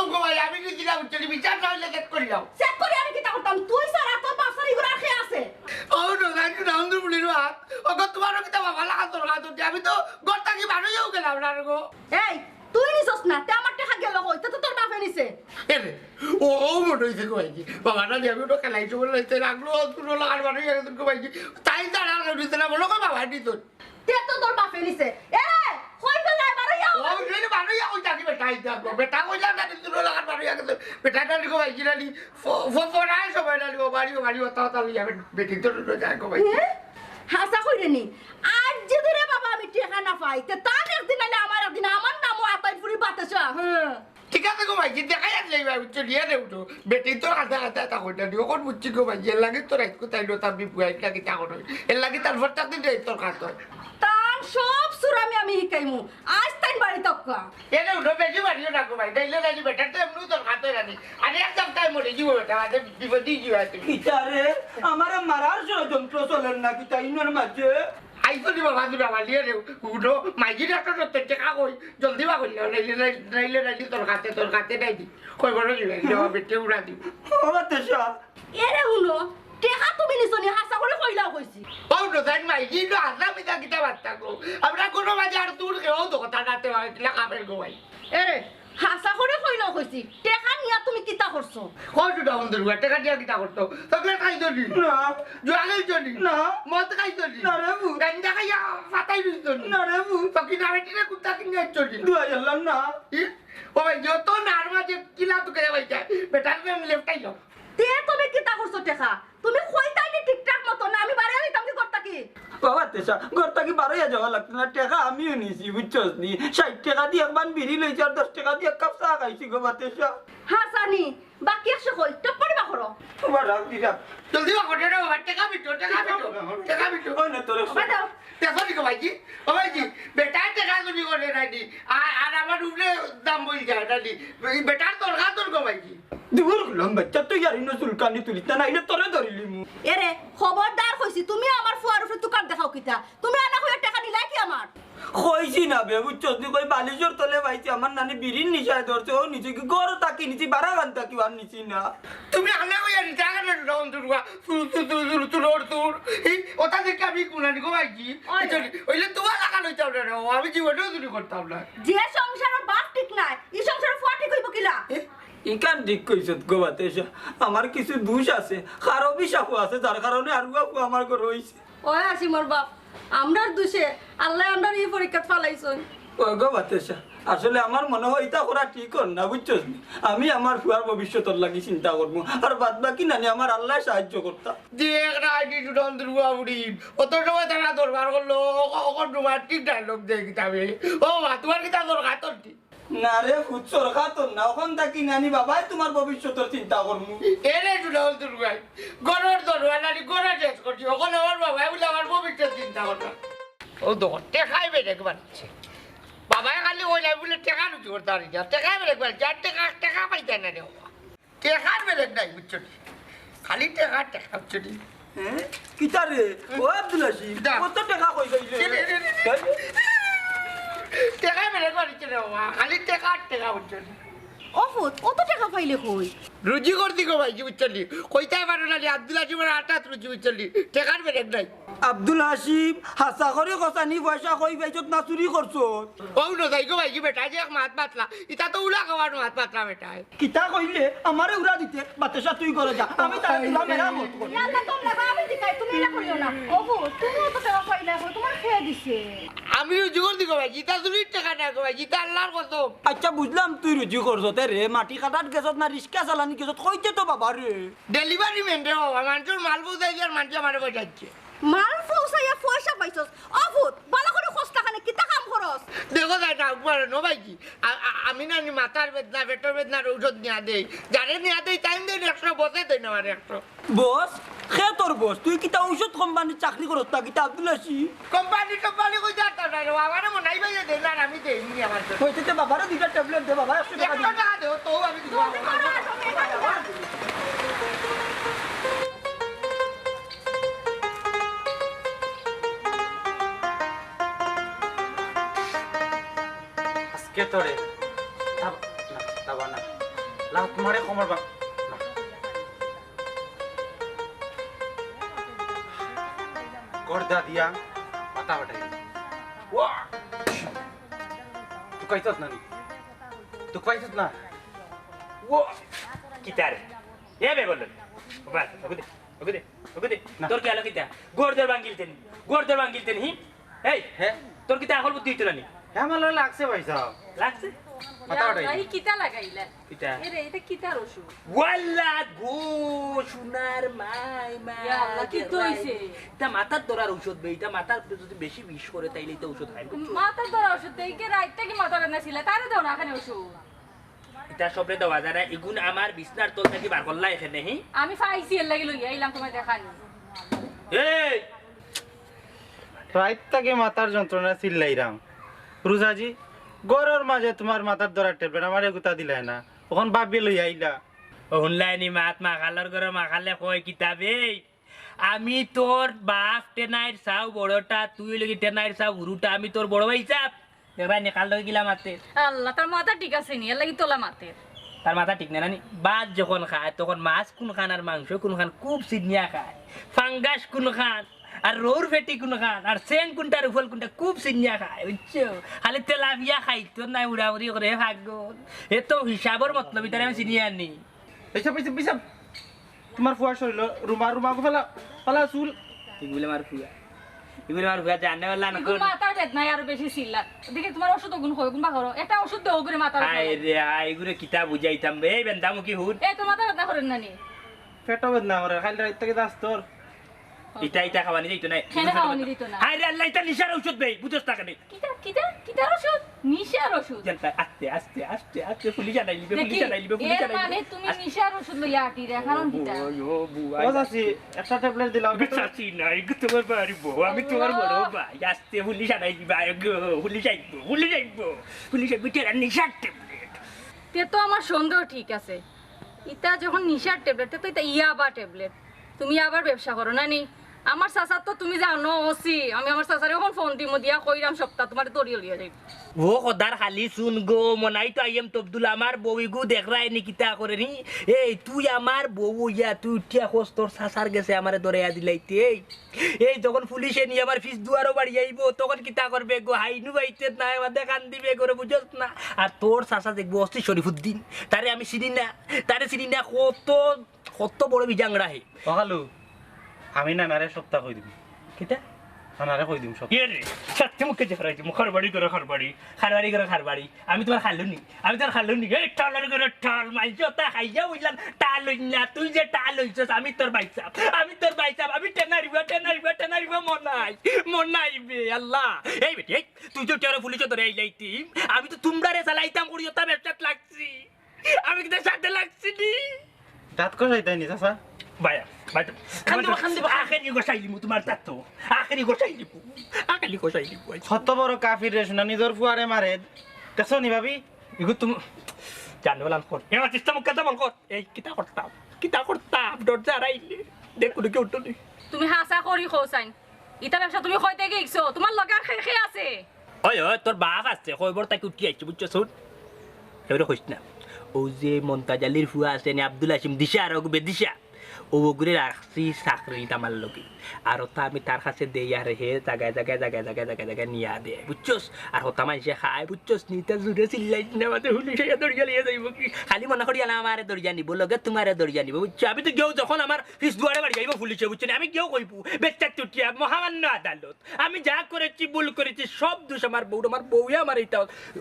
কিতা বুঝছো নি? বিচার না অইলে চেক করি যাও। চেক করি আমি কিতা করতাম? তুই ছাড়া তোর বাপ ছাড়া ইগুর আর কে আছে? ও, না, না, একটু ডাউন দূর বলি রে বাপ। ও গো, তুমারও কিতা বাবা লাগাল দরকার তো? আমি তো ঘর থাকি বারইয়াও গেলাম না রে গো। এই, তুই নিছস না, তে আমার টেকা গেল কই? তে তো তোর বাপে নিছে। এ রে, ও, ও মনে অইছে গো ভাইজি। বাবা না, আমি ওটা খেলাইছি বলে লাইতে লাগলো, তুলো লাগার বারই গেছে গো ভাইজি। তাই তারা আর নিতে না, বলো গো বাবা নিত। তে তো তোর বাপে নিছে। এ, কই গেলে? বারইয়া। ও, রে, বারইয়া কই থাকি বেটা, এই দেখো। বেটা কইলাম না, কিন্তু লাগার বারইয়া গেছে। বেটা না গো ভাইজি, না নি। ফ-, ফ-, ফরায় সময় না নি, ও বাড়ি, ও বাড়ি, ও তাও তাও ইয়া, বেটি তো রুটো যায় গো ভাইজি। এ? হাছা কইরে নি। আইজ যদি রে বাবা আমি টেকা না পাই, তে তার একদিন নাইলে আমার একদিন, আমার নামও আতাইপুরি বাতাসা, হ্যাঁ। ঠিক আছে গো ভাইজি, দেখাই আর যাইবা, বুঝছো নি? এরে উঠো। বেটি তোর কাছে কাছে তা কইটা দিও, কোন বুঝছি গো ভাইজি, এর লাগি তো রাইত কোথায় লো, তার বিপুয়াই কিতা করো। এর লাগি তার ভরটা দিন রাইত তোর কাছে। তান সব সুরামি আমি হিকাইমু। আইজ তাইন বাড়ি তক্কা। এরে উঠো, বেশি বাড়িও না গো ভাই, নাইলে নাইলে বেটার তো এমনিও তোর কাছে রানি। আরে এক সপ্তাহে মরে যাবো বেটা, আরে বিপদে যাবো তুমি। কিতা রে, আমারে মারার ষড়যন্ত্র চলের না কিতা ইনোর মাঝে? আইছো নি বাবা, তুমি বাবা লিয়ে রে, উঠো, মাইজি ডাক্তার তো টেকা কই, জলদি বা কইলে, নাইলে, নাইলে, নাইলে, নাইলে তোর কাছে, তোর কাছে নাই দি। কই বড় দিবে, বাবা বেটে উড়া দিব। ও বাতাসা। এরে হুনো, টেকা তুমি নিছো নি, হাছা করি কইলাও কইছি। ও নজান মাইজি, ইনো হাছা মিছা কিতা বার্তা গো? আমরা কোনো মাঝে আর দূর কেউ তো কথা নাতে হয়, কিলা কামের গো ভাই। এরে, হাছা করি কইলাও কইছি, টেকা নিয়া তুমি কিতা করছো? কও তো ডাউন দরুয়া, টেকা দিয়া কিতা করতো? চকলেট খাইছো নি? না। জুয়া খেলছো নি? না। মদ খাইছো নি? না রে বু। গাঞ্জা খাইয়া ফাটাই দিছো নি? না রে বু। তো কি নামে টিনে কুত্তা কিনে আনছো নি? দুয়া গেলাম না। ই? ও ভাই, যত নার মাঝে কিলা তুকে ভাই যায়। বেটার নাম লেফটাই যাও। তে তুমি কিতা করছো টেকা? তুমি কইতাই নি ঠিকঠাক মতো না, আমি বারইয়া দিতাম কি করতা কি? বাবা তেসা, ঘর থাকি বারইয়া যাওয়া লাগতো না, টেকা আমিও নিছি, বুঝছস নি? ষাইট টেকা দি একবার বিড়ি লইছি আর দশ টেকা দি এক কাপ চা খাইছি গো বাতেসা। হাছা নি, বাকি একশো কই, টপ করি বার করো। তোমার রাগ দিলাম। জলদি বার করো রে বাবা, টেকা বিটো, টেকা বিটো, টেকা বিটো। ওই না তোর বাবা দাও। দেখো নি গো ভাইজি, ও ভাইজি, বেটা টেকা চুরি করে রাখি, আর, আর আমার উপরে দাম বই যায় রাখি, এই বেটার দরকার তোর গো ভাইজি। দূর হলাম বাচ্চা, তুই আর ইনো চুলকানি তুলিস না, নাইলে তোরে ধরিলিমু। এরে, খবরদার কইছি, তুমি আমার ফুয়ার উপরে তুকার দেখাও কিতা? তুমি আনা কইয়া টেকা নিলাই কি আমার? কইছি না বে, বুঝছস নি? কই বালিশর তলে পাইছি, আমার নানি বিড়ির নিশায় ধরছে, ও নিচে কি ঘর থাকি নিচে, বারাগান থাকি আর নিচে না। তুমি আনা কইয়া নিতে আগে না, রং দুর্গা, তুর, তুর, তুর, তুর, তুর, ওর তুর। এই, ওটা দেখে আমি কুনানি গো ভাইজি। ওই। এই চলি, ওইলে তোমার লাগা লইতে হবে না, আমি জীবনেও চুরি করতাম না। যে সংসারো বাপ ঠিক নাই, ই সংসারো ফুয়া ঠিক হইব কিলা? এ? ইখান ঠিক কইছত গো বাতেসা। আমার কিছু দোষ আছে, খারাপ হিসাবও আছে, যার কারণে আর উয়া ফুয়া আমার ঘর হইছে। ওই আসিমর বাপ, আমরার দোষে আল্লাহ আমরার এই পরীক্ষাত ফালাইছইন। ও গো বাতেসা, আসলে আমার মনে হয় ইতা করা ঠিক অর না, বুঝছস নি? আমি আমার ফুয়ার ভবিষ্যতর লাগি চিন্তা করমু, আর বাদ বাকি নানি আমার আল্লাহ সাহায্য করতা। যে এক রাইডি টুটন দুর্গা বুড়ি, অত সময় তারা দরবার করলো, ও-, ও-, ওখন রোমান্টিক ডায়লগ দেয় কিতাবে। ও মা, তোমার কিতা দরকার তোর কি? না রে ফুত, সরকার তোর না, ওখান থাকি নানি বাবায় তোমার ভবিষ্যতর চিন্তা করমু। এরে জুলাউল দুর্গাই, গরর দরওয়া নানি গরর শেষ করছি, ওখানে ওর বাবায় বলে আমার ভবিষ্যৎ চিন্তা করতাম। ও দোকান টেকাই বেড়ে একবার ইচ্ছে। বাবায় খালি ওই নাই বলে টেকা রুজি করতে পারি না, টেকাই বেড়ে একবার, যার টেকা, টেকা পাইতে না রে বাবা। টেকার বেলেগ নাই, বুঝছো নি? খালি টেকা, টেকা, বুঝছো নি? হ্যাঁ? কিতা রে? ও আব্দুল হাসিম, কিতা? কত টেকা কই পাইলে? রে, রে, রে, রে। তাই? টেকার বেলেগ বাড়িতে রে বাবা, খালি টেকা আর টেকা, বুঝছো নি? ও ফুত, অত টেকা পাইলে কই? রুজি করছি গো ভাইজি, বুঝছো নি? কইতায় পারো না নি, আব্দুল হাসিমর আটাত রুজি, বুঝছো নি? টেকার বেলেগ নাই। আব্দুল হাসিম, হাছা করি কছানি পয়সা কই পাইছত না চুরি করছত? ও নজাই গো ভাইজি, বেটা যে এক মাত মাতলা, ইতা তো উলা খাওয়ার মাত মাতলা বেটায়। কিতা কইলে? আমারে উড়া দিতে, বাতেসা তুই ঘরো যা। আমি তারে তুলা মেরামত করি। ইয়াল্লা, তোমরা ভাবি দিকাই, তুমি এরা করিও না। ওগো, তুমি অত টেকা পাইলা কই? তোমার খেয়ে দিছে। আমি রুজি করছি গো ভাইজি, ইতা চুরির টেকা না গো ভাইজি, ইতা আল্লাহর কসম। আচ্ছা, বুঝলাম তুই রুজি করছত, তে রে, মাটি কাটাত গেছত না রিক্সা চালানি গেছত, কইতে তো বাবা রে। ডেলিভারি ম্যান রে বাবা, মানষর মাল বুঝাই দিয়ার মানষে আমারে পয়সা দিচ্ছে। মাল পৌঁছাইয়া পয়সা পাইছস? ও ফুত, ভালা করি কস না কেনে, কিতা কাম করস? দেখো যাই না, একবার নো ভাইজি, আ-, আ-, আমি না নি মাথার বেদনা, পেটর বেদনার ঔষধ নিয়া দেই। যারে নিয়া দেই, টাইম দেই একশো, বসে দেই না মানে একশো। বস? কে তোর বস? তুই কিতা ঔষধ কোম্পানির চাকরি করস তা কিতা আব্দুল হাসিম? কোম্পানি টোম্পানি কইতে পারতাম না রে, আমারে মনে হয় ভাইয়া দেন, আর আমি দেই নি আমার জন্য। কইতে তে বাবারে দুইটা ট্যাবলেট দে বাবা, একশো টেকা একশো দিবি। টাকা দেও, তো আমি দিব। জলদি করো, আসো, মেয়েটা নিয়ে। আজকে তোরে। না, না, না, না। লাত মারে কমর বা-, গর্দা দিয়া মাথা ফাটাই। ওয়া! তুকাইছত না নি? তুকাইছত না? ওয়া! কিতারে? এ বে বললেন। বাস, ওকে দে, ওকে দে, ওকে দে। না। তোর কি আলো কিতা? গর্দর ভাঙ্গিলতেন, গর্দর ভাঙ্গিলতেন, হি? এই, হে? তোর কিতা আকল বুদ্ধি হইতো না নি? হে, আমার লগে লাগছে ভাই সাহেব। লাগছে? মাথা ফাটাই। এই কিতা লাগাইলা? কিতা? এরে, এটা কিতার ওষুধ? ওয়াল্লা গো, সোনার মাই, মা, ইয়া আল্লাহ, কি তো হইছে? এটা মাথার ধরার ঔষধ বে, এটা মাথার যদি বেশি বিষ করে তাইলে এটা ঔষধ খাই। মাথার ধরা ওষুধ দেই কে রাইত থাকি মাথা বেদনা ছিল, তারে দাও না এখানে ওষুধ। এটা সবরে দেওয়া যায় না, এগুন আমার বিছনার তল থাকি বার করলা এখানে, হি? আমি পাইছি, এর লাগি লইয়া আইলাম তোমার দেখানি। এই! রাইত থাকি মাথার যন্ত্রণা চিল্লাইরাম। রুজাজি, ঘরর মাঝে তোমার মাথার ধরার ট্যাবলেট আমারে গুতা দিলায় না। অখন ভাবিয়ে লইয়া আইলা। ও হুনলায় নি মাত, মাখালর ঘরো মাখালে কয় কিতা বে? আমি তোর বাপ টেনাইর চাও বড়টা, তুই অইলে কি টেনাইর চাও হুরুটা, আমি তোর বড় ভাইসাব। দেখরায় নি কার লগে কিলা মাতে। আল্লাহ, তার মাথা ঠিক আছে নি, এর লাগি তোলা মাতে। তার মাথা ঠিক নাই না নি? ভাত যখন খায়, তখন মাছ কুনখান আর মাংস কুনখান খুব চিনিয়া খায়। ফাঙ্গাস কুনখান, আর রৌর ফেটি কুনখান, আর চেং কুনটা, রুফল কুনটা, খুব চিনিয়া খায়, বুঝছো? খালি তেলাপিয়া খাইতো নায়, উড়াউড়ি করে, হে পাগল। এ তো হিসাবর মতলব, ইতারে আমি চিনিয়া নি। পিসাব, পিসাব, পিসাব। তোমার ফুয়ার শরীলো রুমা, রুমা গো ফালা, ফালা চুল। ইগুলো আমার ফুয়া। ইগুলো আমার ফুয়া জানে ওলা না ইগুলো করে। মাথার বেদনায় আরো বেশি চিল্লা। দেখি তোমার ওষুধ ওগুন কই, ওগুন বার করো। একটা ওষুধ দেও ওগুরে মাথার হায় বেদনায়। রে হায়, ইগুরে কিতা বুঝাইতাম বে? এই বেন্দামুখী হুন। এই তোমার মাথার বেদনা করের না নি? পেটও বেদনা করের, খালি রাইত থাকি দাস তোর। ইটা, ইটা খাওয়ানি যাইতো না। কেনে খাওয়ানি যাইতো না? হায় রে আল্লাহ, ইটা নিশার ঔষধ বে, বুঝছ না কেনে? কিতা, কিতা, কিতার ওষুধ? নিশার ওষুধ। জানতা, আস্তে, আস্তে, আস্তে, আস্তে, পুলিশ আনাই লিবে, দেখি, পুলিশ আনাই লিবে, পুলিশ এর আনাই মানে লিবে। তুমি আস্তে। নিশার ওষুধ লইয়া আটিরে, কারণ কিতা? ও, ও, বুয়া, ও চাচি, একটা ট্যাবলেট দিলাও। ও চাচি না, এগু তোমার বাড়ি বউ, আমি তোমার বড় আল্লাহ। ভাই। আস্তে, পুলিশ আনাই লিবে, আয় গো, পুলিশ আইবো, পুলিশ আইবো, পুলিশ আইবো, তেরা নিশার ট্যাবলেট। তে তো আমার সন্দেহ ঠিক আছে। ইতা যখন নিশার ট্যাবলেট, তে তো ইতা ইয়াবা ট্যাবলেট। তুমি ইয়াবার ব্যবসা করো না নি? আমার চাচার তো তুমি জানো, ওসি। আমি আমার চাচারে অখন ফোন দিমু, দিয়া কইরাম সবটা, তোমারে ধরিয়া লইয়া যাইবো। ও খোদার খালি শুন গো, মনাই তো আইএম তবদুল, আমার বউগু দেখরায় নি কিতা করে নি? এই তুই আমার বউ অইয়া তুই উঠিয়া খোঁজ তোর চাচার গেছে আমারে ধরাইয়া দিলাইতে। এই, এই যখন পুলিশে নিয়া আমার পিছ দুয়ারো বাড়ি আইবো, তখন কিতা করবে গো? হাইনু বাইতে নাই, মাঝে কান দিবে গরে, বুঝছ না? আর তোর চাচা দেখবো ওসি শরীফুদ্দিন, তারে আমি চিনি না, তারে চিনি না, কত কত বড় বিজাংরা হে। ও খালু, আমি নানারে সবটা কই দিমু। কিতা? নানারে কই দিমু সব। এ রে, সত্যি মুখে যে খারাই দিমু, খারবাড়ি করে খারবাড়ি, খারবাড়ি করে খারবাড়ি। আমি তোমার খালু নি, আমি তোমার খালু নি। এই টালর করে টাল, মাইনষে ওতা খাইয়া বুঝলাম, টাল হইন না। তুই যে টাল হইছস, আমি তোর ভাইসাব, আমি তোর ভাইসাব, আমি টেনারিবা, টেনারিবা, টেনারিবা মনাই, মনাই বে আল্লাহ। এই বেটি, এই, তুই যে টেরো পুলিশে ধরে আইলাইতি, আমি তো তোমরারে চালাইতাম করি, ওতা ব্যবসাত লাগছি। আমি কিন্তু সাথে লাগছি নি। দাঁত কষাইতায় নি, চাচা? ভাইয়া, ভাই তো, খান দিবা, খান দিবা। আখেরি গোসাই লিমু তোমার দাঁত তো। আখেরি গোসাই লিমু। আখেরি গোসাই লিমু। কত বড় কাফির রে, শুনা নিজর ফুয়ারে মারে। দেখছো নি ভাবি? ইগু তুমি জানো লাল কর। এ চেষ্টা মুখ কথা বল কর। এই কিতা করতাম? কিতা করতাম? দরজা আড়াইলে। দেখ কোনো কেউ উঠলো নি। তুমি হাছা করি কও চাইন। ইতা ব্যবসা তুমি কই থাকি শিখছো? তোমার লগে আর কে কে আছে? ওই, ওই, তোর বাপ আছে, কয়বার তাকে উঠি আইছে, বুঝছো, শুন? এবারে কইস না। ও যে মন্তাজ আলীর ফুয়া আছে নি, আব্দুল হাসিম দিশা আর ওগু বেদিশা, ও ওগুরে রাখছি চাকরিত আমার লগে। আর ওতা আমি তার কাছে দেই, আর হে জাগায় জাগায়, জাগায় জাগায়, জাগায় জাগায় নিয়া দে, বুঝছস? আর ওতা মাইনষে খায়, বুঝছস নি? ইতা জুরে চিল্লাইস না, মাঝে পুলিশ আইয়া ধরিয়া লইয়া যাইবো কি? খালি মনে করিও না আমারে ধরিয়া নিবো, লগে তোমারে ধরিয়া নিবো, বুঝছো? আমি তো গেও যখন আমার পিছ দুয়ারে বাড়ি যাইবো পুলিশে, বুঝছো নি? আমি গেও কইবো, বেচ্চা চুটিয়া, মহামান্য আদালত। আমি যা করেছি, ভুল করেছি, সব দোষ আমার বউর। আমার বউয়ে আমার ইতা,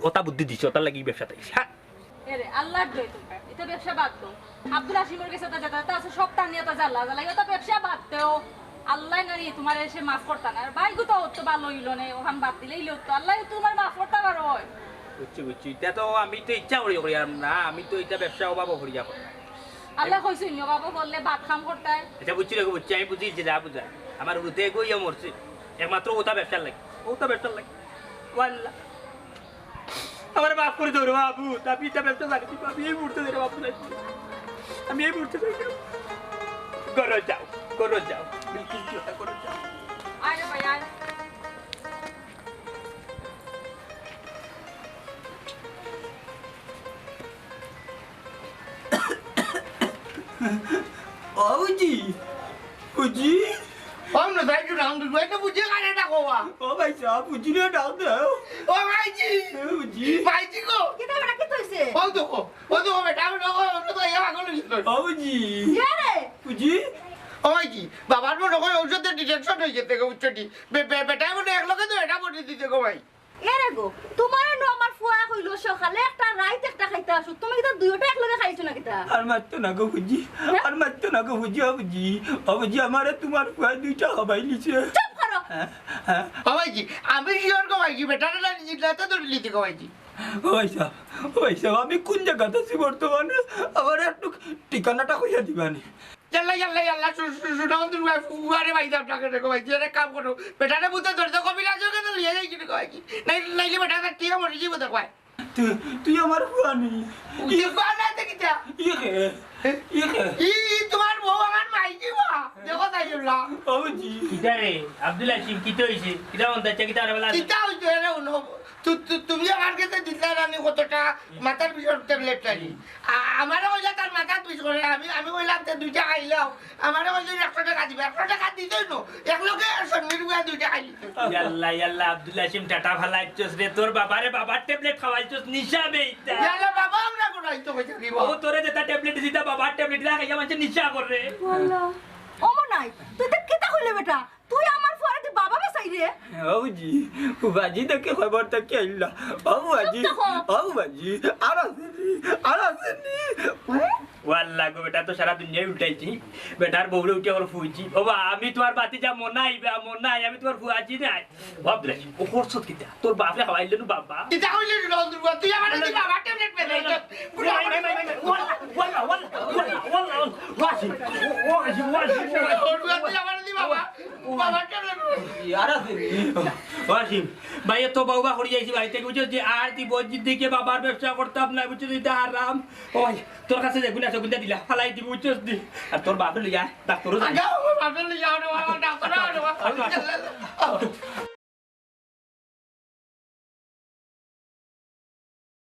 ওতা বুদ্ধি দিছে, ওতার লাগি ব্যবসাত আইছি। হ্যাঁ। এরে, আল্লাহর দোহাই তোমার। ইতা ব্যবসা বাদ দেও। আব্দুল হাসিমর গেছে তো যেতা যেতা আছে, সব টানিয়া তো জ্বালা জ্বালা। ইতা ব্যবসা বাদ দেও। আল্লায় নানি তোমারে সে মাফ করতা না। আর ভাইগু তো অত ভালা অইলো নে, ওখান বাদ দিলেই অইলো তো। আল্লায় তোমারে মাফ করতা পারইন। বুঝছি, বুঝছি। ইতা তো আমি তো ইচ্ছা করি করি আর না, আমি তো ইতা ব্যবসা অভাবও করিয়া করি। আল্লায় কইছইন নি, অভাবও করলে ভাত কাম করতায়। আচ্ছা, বুঝছি রে, বুঝছি, আমি বুঝছি যে যা বুঝায়। আমার হুরুতে এগু ইয়া মরছে, একমাত্র ওতা ব্যবসার লাগি, ওতা ব্যবসার লাগি। ও আল্লাহ, আমারে মাফ করি দেও রে বাবু, আমি ইতা ব্যবসা ছাড়ি দিমু, আমি এই মুহূর্তে যাই রে বাবু, যাই। আমি এই মুহূর্তে যাই রে। ঘরো যাও, ঘরো যাও, বিলকিস কথা ঘরো যাও। আয় রে ভাই, আয়। ও বুঝি, বুঝি। ও না, যাই তো না, আমি তো বুঝি কারে না কওয়া। ও ভাই সাহেব, বুঝি রে, ডাক দেও। ও ভাইজি। এ বুঝি। ভাইজি গো। কিতা বেটা, কিতা অইছে? ও দেখো, ও দেখো বেটা, আমি দেখো, আমি তো ইয়া পাগল অই গেছি। ও বুঝি। ইয়া রে। বুঝি। ও ভাইজি, বাবার মনে হয় ঔষধের reaction অই গেছে গো, বুঝছো নি? বে-, বে-, বেটায় মনে হয় এক লগে তো এটা বটি দিছে গো ভাই। এরে গো, তুমারে নু আমার ফুয়া কইলো সকালে একটা, রাইত একটা খাইতা আসো, তুমি কিতা দুইওটা একলগে খাইছো না কিতা? আর মাতিও না গো বুঝি, হ্যাঁ? আর মাতিও না গো বুঝি, ও বুঝি, ও বুঝি, আমারে তুমার ফুয়ায় দুইটা খাবাইলিছে। চুপ করো। হ্যাঁ, হ্যাঁ। ও ভাইজি, আমি sure গো ভাইজি, বেটারে না নিজে রাতে ধরে লিতে গো ভাইজি। ও ভাই সাহেব, ও ভাই সাহেব, আমি কোন জাগাত আছি বর্তমানে? আমারে একটু ঠিকানাটা কইয়া দিবানি। ইয়াল্লা, ইয়াল্লা, ইয়াল্লা, শু-, শু-, শু-, সুনামন্দির ভাই, ফু-, আরে ভাই, দাম টাকা রেখো ভাই, তুই এক কাম করো, বেটারে বুঝতে ধরে তো কবি রাজু কেন লিয়ে যাই কিনে কয় কি? নাই, নাইলে বেটা তার টিয়া মরে যাইবো তো কয়। তুই, তুই আমার ফুয়া নি। তুই ফুয়া না তো কিতা? ইয়ে কে? ইয়ে কে? ই, ই তোমার বউ আমার মাইজি বা। দেখো তাই জুল্লা। ও বুঝি। কিতা রে, আব্দুল হাসিম, কিতা অইছে? কিতা মন চাইছে, কিতা রে বলা? কিতা অইছে রে, উনো? তু-, তু-, তুমি আমার কাছে দিলা না নি কতটা মাথার বিষর ট্যাবলেট নানি? আ-, আমারে কইলা তার মাথাত বিষ করে, আমি, আমি কইলাম, "তে দুইটা খাইলাও।" আমারে কইলা, "একশো টেকা দিবা।" একশো টেকা দিতই না। এক লগে সন্নির বুয়া দুইটা খাইলি। ইয়াল্লা, ইয়াল্লা, আব্দুল হাসিম টাটা ফালাইছস রে। তোর বাবারে বাবার ট্যাবলেট খাওয়াইছস, নিশা বেইতা। ইয়াল্লা, বাবা আমরা করাই তো কইতে দিব। ও তোরে যেটা ট্যাবলেট দিতা, বাবার ট্যাবলেট দিতা, খাইয়া মানষে নিশা করে। ওয়াল্লা। ও মনাই, তুই তো কিতা কইলে বেটা? তুই আমার ফুয়ারে তুই বাবা বাসাই রে। ও বুঝি, ফুয়াজি দেখে খবর থাকি আইলা। ও বুঝি, চুপ তো হ। ও বুঝি, আর আছেনি, আর আছেনি। ওয়াল্লা গো, বেটা তো সারা দুনিয়ায় উল্টাইছি। বেটার বউরে উঠে ওর ফুইছি। ও বা, আমি তোমার বাতি যা মনাই, বা মনাই, আমি তোমার ফুয়াজি নাই। বাপ রে, ও করছত কিতা? তোর বাপরে খাওয়াইলে নু বাবা। কিতা কইলে রে, তুই আমারে তুই বাবা ট্যাবলেট পেলে। ওয়াসিম, ও, ওয়াসিম, ওয়াসিম, ওয়াসিম। ওর বাবা, তুই আমার দি বাবা, বাবা কেন? ইয়ার আছে রে। ওয়াসিম, ভাই, এত বাউবা করি যাইছি বাড়িতে, বুঝছস? যে আর দি বজ্জির দিকে বাবার ব্যবসা করতাম না, বুঝছস? এটা হারাম। ও ভাই, তোর কাছে যে গুণা আছে, গুণা দিলা, ফালাই দিবি, বুঝছস? দি। আর তোর বাপে লইয়া, ডাক্তারও যাই। আগে আমার বাপে লইয়া আনো, বাবা, ডাক্তারও আনো, বাবা।